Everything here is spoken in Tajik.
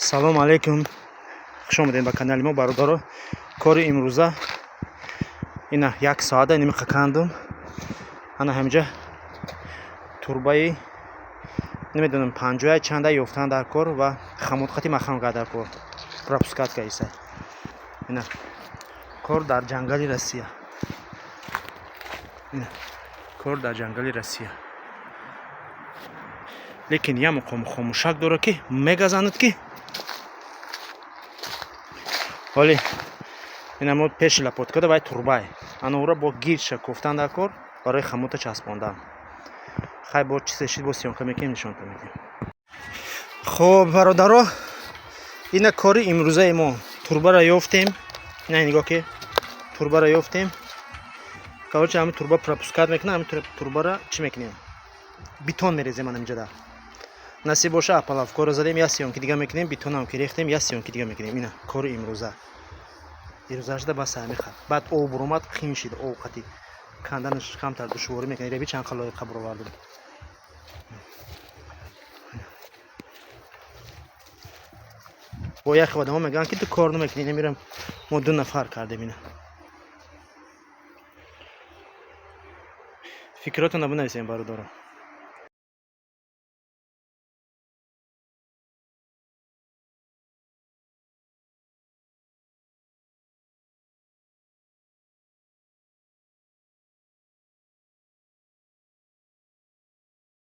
Салому алейкум, хуш омадед ба канали мо, бародаро. Кори имрӯза ина як соата иними қакандум. Ана ҳаминҷа турбаи намедонам панҷоя чанда ёфтан дар кор ва хамутқати махам кард дар кор, пропускать каиса. Ина кор дар ҷангали Россия, ина кор дар ҷангали Россия. Лекин як муқом хомӯшак дорад, ки мегазанад, ки ҳоли ина мо пеши лопаткада вай турбай, ана ӯро бо гирша кофтан дар кор барои хамута часпондан. Хай, бо чизе шид, бо съёмка мекунем, нишонтон медиҳем. Хоб, бародаро, ина кори имрӯзаи мо. Турбаро ёфтем, ина нигоҳ, ки турбаро ёфтем. Короче, ҳамин турба пропускать мекунад. Ҳамин турбаро чӣ мекунем? Бетон мерезем. Ана инҷода, насиб боша, опалубкаро задем, як съёмки дига мекунем. Бетонам ки рехтем, як съёмки дига мекунем. Ина кори имрӯза. Ирӯзашда бас ҳами хат. Баъд об буромад, қин шид. Об қати канданаш камтар душворӣ мекунад. Реби чанд қалоиқа буровардем. Бо яхе одамо мегӯянд, ки ту кор намекунӣ. Намерам, мо ду нафар кардем. Ина фикротонро бинависем, бародаро.